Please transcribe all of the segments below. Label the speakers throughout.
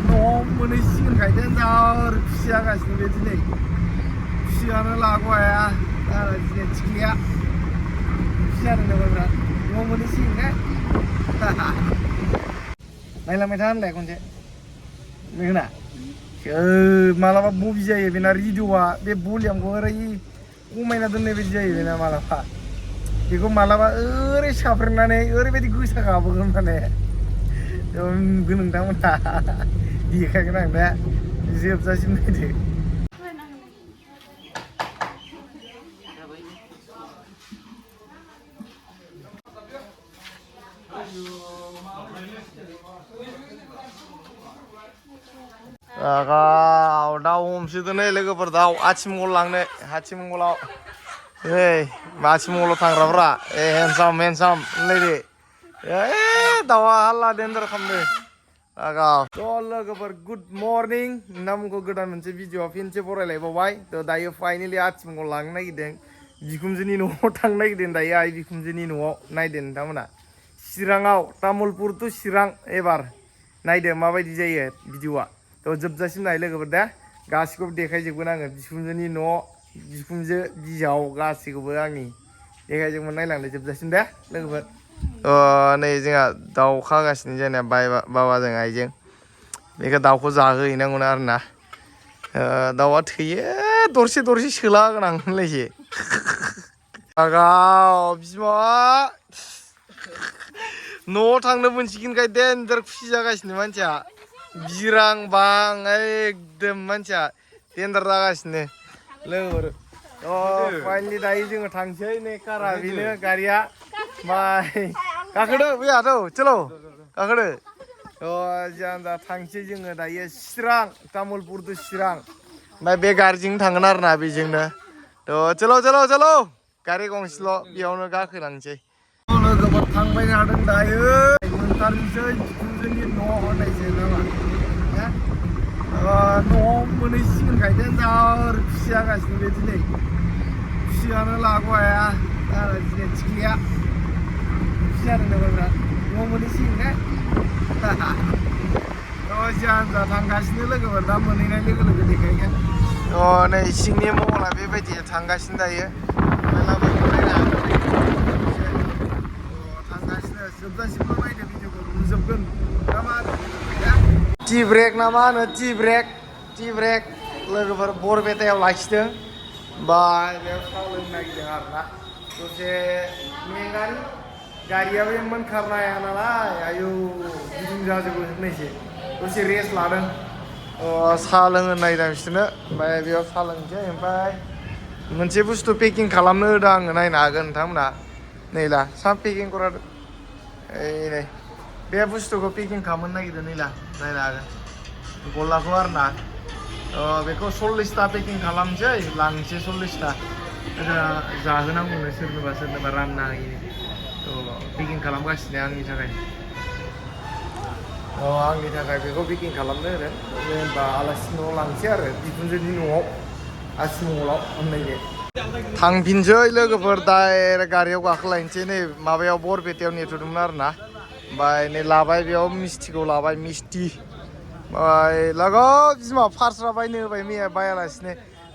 Speaker 1: न'आव मोनहैसिगोनखायनो जा खुसि जागासिनो बे दिनै खुसियानो लाग' हाया बारा दिनै थिग गैया खुसि जादों नामा बिराद न'आव मोनहैसिगोनखाय नायलांबाय था होनलाय खनसे नोंना मालाबा बबि जायो बेना रेडिअ'आ बे भलिउमखौ ओरै खमायना दोननाय बायदि जायो बेना मालाबा बेखौ मालाबा ओरै साफ्रेनानै ओरैबायदि गोसा गाबोगोन माने नुगोन नोंथांमोनहा देखायगोन आं दा जोबजासिम नायदो दाउ हमसोदों नै लोगोफोर दाउ आथिमंगल लांनो आथिमंगलाव आथिमंगलाव थांग्राफ्रा हेन्डसाम होनलायदो दाउआ हाल्ला देन्जार खालामदो लोगोफोर गुड मर्निं नोंथांमोनखौ गोदान मोनसे भिडिअ'आव फिनसे बरायलायबावबाय दायो फाइनेलि आथिमंगल लांनो नागिरदों बिखुनजोनि न'आव थांनो नागिरदों दायो आइ बिखुनजोनि न'आव नायदो नोंथांमोना चिराङाव तामुलपुर टु चिरां एबार नायदो माबायदि जायो भिडिअ'आ जोबजासिम नाय लोगोफोर दे गासिखौबो देखायजोबगोन आङो बिखुनजोनि न' बिखुनजो बिजाव गासैखौबो आंनि देखायजोबगोन नायलांदो जोबजासिम दे लोगोफोर नै जोंहा दाउ खागासिनो जोंना बाबाजों आइजों बेखौ दाउखौ जाहोहैनांगौना आरोना दाउआ थैयो दरसे दरसे सोला होगोन आं होनलायसै बिमा न'आव थांनो मोनसिगोनखाय देन्जार खुसि जागासिनो मानसिया बिरां बां एकदम मानसिया देन्जार जागासिनो लोगोफोर फाइनेलि दायो जोङो थांसै नै कारा बेनो गारिया बाय गाखोदो बैयाथ' चलो गाखोदो जों दा थांसै जोङो दायो चिरां तामुलपुर टु चिरां ओमफ्राय बे गारिजों थांगोन आरोना बेजोंनो चलो गारि गंसेल' बेयावनो गाखोलांसै लोगोफोर थांबाय थादों दायो मोनथारनोसै बिखुनजोनि न' होननायसो नामा न'आव मोनहैसिगोनखायनो जा खुसि जागासिनो बे दिनै खुसियानो लाग' हाया बारा दिनै थिग गैया खुसि जादों नामा बिराद न'आव मोनहैसिगोनखाय जा थांगासिनो लोगोफोर दा मोनहैनाय लोगो लोगो देखायगोन नै सिंनि महला बेबायदि थांगासिनो दायो थांगासिनो जोबजासिमल' नायदो भिडिअखौ नुजोबगोन ना मा होनो टि ब्रेक ना मा होनो टि ब्रेक लोगोफोर बरपेटायाव लाखिदों ओमफ्राय बेयाव साहा लोंनो नागिरदों आरोना दसे मेंनानै गारियाबो इमान खारनो हाया नालाय आयौ गिदिं जाजोबो होननायसो दसे रेस्ट लादों साहा लोंनो नागिरदों बिसोरनो ओमफ्राय बेयाव साहा लोंसै ओमफ्राय मोनसे बुस्थु पेकिं खालामनो होदों आङो नायनो हागोन नोंथांमोना नै ला साहा पेकिं करादो नै बे बुस्थुखौ पेकिं खालामनो नागिरदों नै ला नायनो हागोन गलाखौ आरोना बेखौ 40टा पेकिं खालामसै लांसै 40टा जाहोनांगौनो सोरनोबा रानना होयो पेकिं खालामगासिनो आंनि थाखाय बेखौ पेकिं खालामनो होदों जेनेबा आलासि न'आव लांसै आरो बिखुनजोनि न'आव आथिमंगलाव होननायनो थांफिनसै लोगोफोर डाइरेक्ट गारियाव गाखोलायनोसै नै माबायाव बरपेटायाव नेथ'दोंमोन आरोना ओमफ्राय नै लाबाय बेयाव मिस्टिखौ लाबाय मिस्टि ओमफ्राय लागौ बिमा फार्स्रा बायनो होबाय मैया बायालासिनो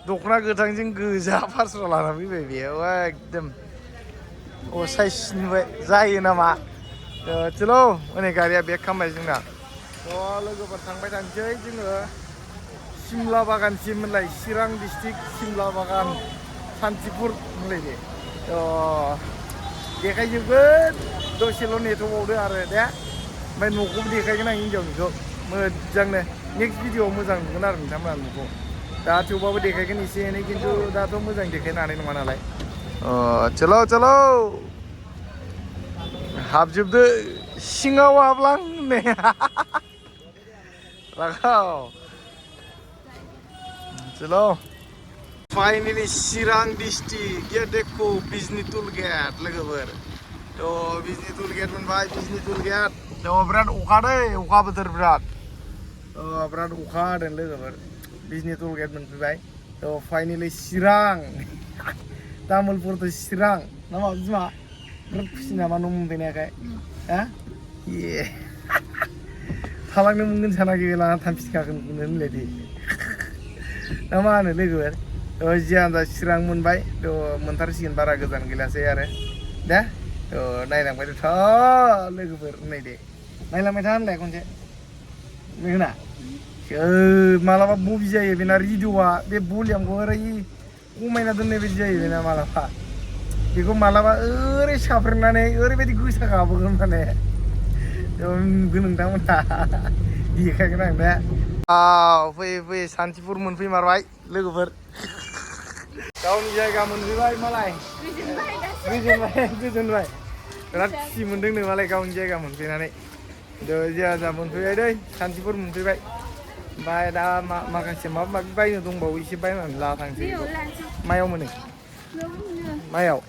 Speaker 1: दख'ना गोथांजों गोजा फार्स्रा लाना फैबाय बेयाव एकदम साइज नुबाय जायो नामा चलो हनै गारिया बेक खालामबाय जोंना लोगोफोर थांबाय थानोसै जोङो सिमला बागानसिम होनलाय चिरां डिस्ट्रिक्ट सिमला बागान सान्तिपुर होनलायदो देखायजोबगोन दसेल' नेथ'बावदो आरो दे ओमफ्राय न'खौबो देखायगोन आं हिन्जावनिखौ मोजांनो नेक्स्ट भिडिअआव मोजां नुगोन आरो नोंथांमोना न'खौ दा थेवबाबो देखायगोन एसे एनै खिन्थु दाथ' मोजां देखायनो हानाय नङा नालाय चलो हाबजोबदो सिङाव हाबलां होननाया लागाव चलो फाइनेलि चिरां डिस्ट्रिक्ट ये देखो बिजनी टुल गेट लोगोफोर बिजनी टुल गेट मोनबाय बिजनी टुल गेट बिराद अखा दै अखा बोथोर बिराद अखा हादों लोगोफोर बिजनी टुल गेट मोनफैबाय फाइनेलि चिरां तामुलपुर टु चिरां नामा बिमा बिराद खुसि नामा न' मोनफैनायखाय थालांनो मोनगोन सानाखै लाना थांफिनखागोन होनलायदि ना मा होनो लोगोफोर जियानो जा चिरां मोनबाय मोनथारसिगोन बारा गोजान गैलासै आरो दे नायलांबाय थ' लोगोफोर होननाय दे नायलांबाय था होनलाय खनसे नोंना मालाबा बबि जायो बेना रेडिअ'आ बे भलिउमखौ ओरै खमायना दोननाय बायदि जायो बेना मालाबा बेखौ मालाबा ओरै साफ्रेनानै ओरैबायदि गोसा गाबोगोन माने नुगोन नोंथांमोनहा देखायगोन आं दा फैयै फैयै सान्तिपुर मोनफैमारबाय लोगोफोर गावनि जायगा मोनफैबाय मालाय गोजोनबाय बिराद खुसि मोनदों नो मालाय गावनि जायगा मोनफैनानै जा मोनफैबाय दै सान्तिपुर मोनफैबाय ओमफ्राय दा माखासे माबा माबि बायनो दंबावो एसे बायनानै ला थांसै मायाव मोनो मायाव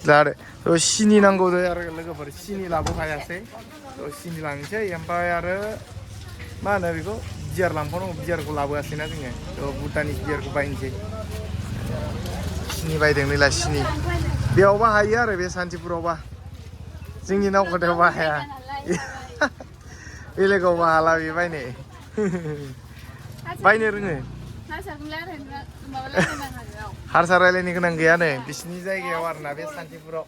Speaker 1: जादो सिनि नांगौ जायो आरो लोगोफोर सिनि लाबोफायासै सिनि लांनोसै ओमफ्राय आरो मा होनो बेखौ बियार लांफानांगौ बियारखौ लाबोआसैना जोङो भुटानिस बियारखौ बायनोसै सिनि बायदों नैला सिनि बेयावबा हायो आरो बे सान्तिपुरावबा जोंनि नावकाटायावबा हाया बेलेगावबा हाला बे बायनो रोङो हारसा रायलायनो गोनां गैयानो बिसिनि जायगायाव आरोना बे सान्तिपुराव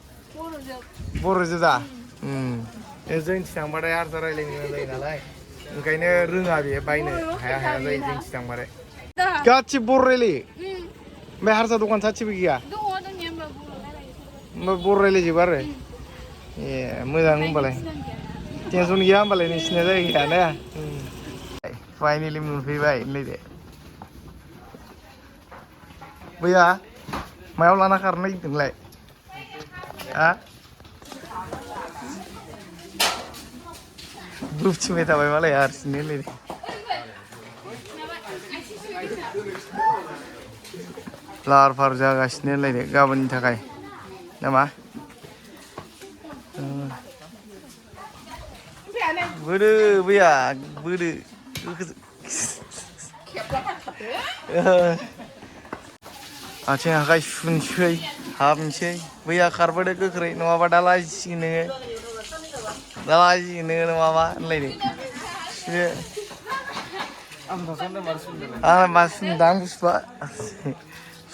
Speaker 1: बर'जों दा जोंथि थांबाथाय हारसा रायलायनो गोनां जायो नालाय ओंखायनो रोङा बे बायनो हाया जायो जोंथि थांबाथाय गासिबो बर' रायलायो ओमफ्राय हारसा दखान सासेबो गैया बर' रायलायजोबो आरो ए मोजां होनबालाय टेनसन गैया होनबालाय नोंसिना जायगायानो फाइनेलि मोनफैबाय होनलायदो बैया मायाव लाना खारनो नागिरदोंलाय बुबथिंबाय थाबाय मालाय हारसिंनो होनलायदो लाहार फाहार जागासिनो होनलायदो गाबोननि थाखाय नामा बोदो बैया बोदो आथिं आखाइ सुनसै हाबनोसै बैया खारबोदो गोख्रै नङाबा दा लाजिसिगोन नोङो नङाबा होनलायदो आं मा सुनदां बुस्थुआ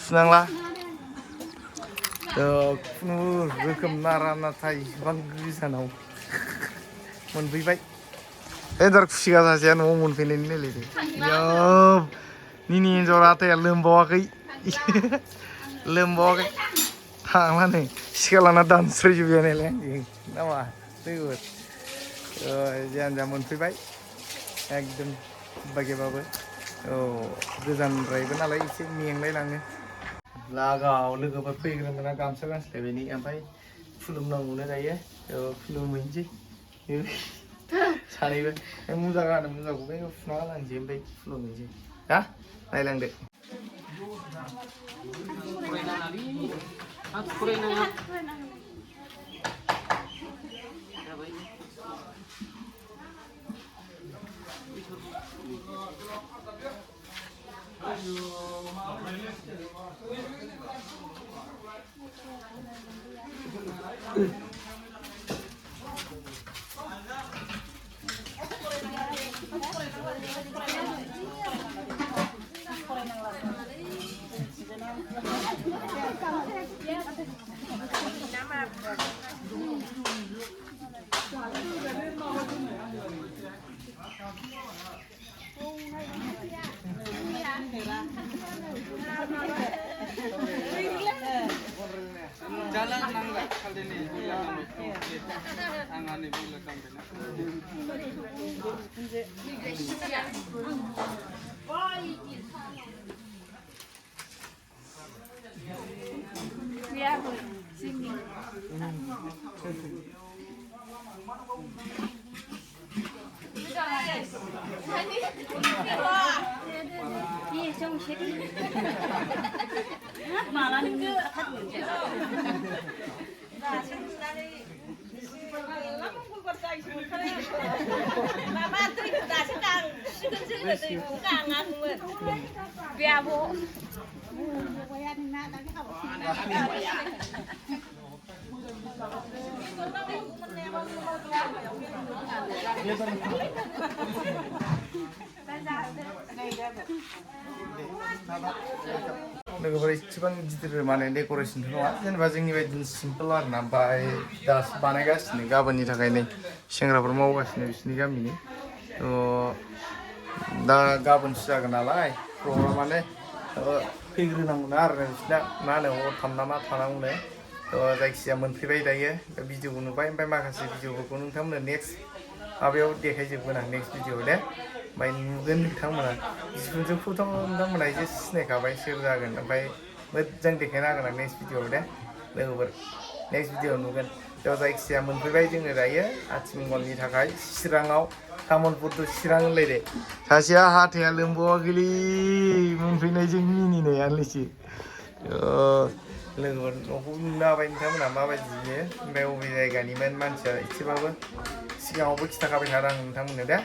Speaker 1: सुनांला खुनुरुखुम नारा नाथाय इसिबां गोजानाव मोनफैबाय एन्जर खुसिगा सासेया न'आव मोनफैनायनि नायलायदो निनि एन्जर आथाया लोमबावाखै थांनानै सिखा लाना दानस्रायजोब्बाय नालाय नामा लोगोफोर जियानो जा मोनफैबाय एकदम बागेबाबो गोजानद्रायबो नालाय एसे मेंलाय लाङो लागाव लोगोफोर फैग्रोमोना गामसा गानस्लायबायनि ओमफ्राय खुलुमनांगौनो दायो खुलुमहैनोसै सानैबो मुजा गानो मुजाखौ बे फुना गालांसै ओमफ्राय खुलुमहैनोसै दा नायलांदो लोगोफोर इसेबां गिदिर माने डेक'रेसनथ' नङा जेनेबा जोंनि बायदिनो सिम्पोल आरो ना ओमफ्राय दासो बानायगासिनो गाबोननि थाखाय नै सेंग्राफोर मावगासिनो बिसोरनि गामिनि दा गाबोनसो जागोन नालाय प्रग्रामानो फैग्रोनांगौना आरो बिसोरना मा होनो हरथाम ना मा थानांगौनो जायखिजाया मोनफैबाय दायो भिडिअखौ नुबाय ओमफ्राय माखासे भिडिअफोरखौ नोंथांमोननो नेक्स्ट माबायाव देखायजोबगोन आं नेक्स्ट भिडिअआव दे ओमफ्राय नुगोन नोंथांमोना जिखुनुखौथ' नोंथांमोना एसे सिनायखाबाय सोर जागोन ओमफ्राय मोजां देखायना होगोन आं नेक्स्ट भिडिअआव दे लोगोफोर नेक्स्ट भिडिअआव नुगोन बेयाव जायखिजाया मोनफैबाय जोङो दायो आथिमंगलनि थाखाय चिराङाव तामुलपुर टु चिरां होनलायदो सासेया हाथाया लोमबावाखैलै मोनफैनायजों मिनिनाय आनलिसि लोगोफोर न'खौ नुनो हाबाय नोंथांमोनहा माबायदि बियो ओमफ्राय बबे जायगानिमोन मानसिया एसेबाबो सिगाङावबो खिथाखाबाय थादों आं नोंथांमोननो दे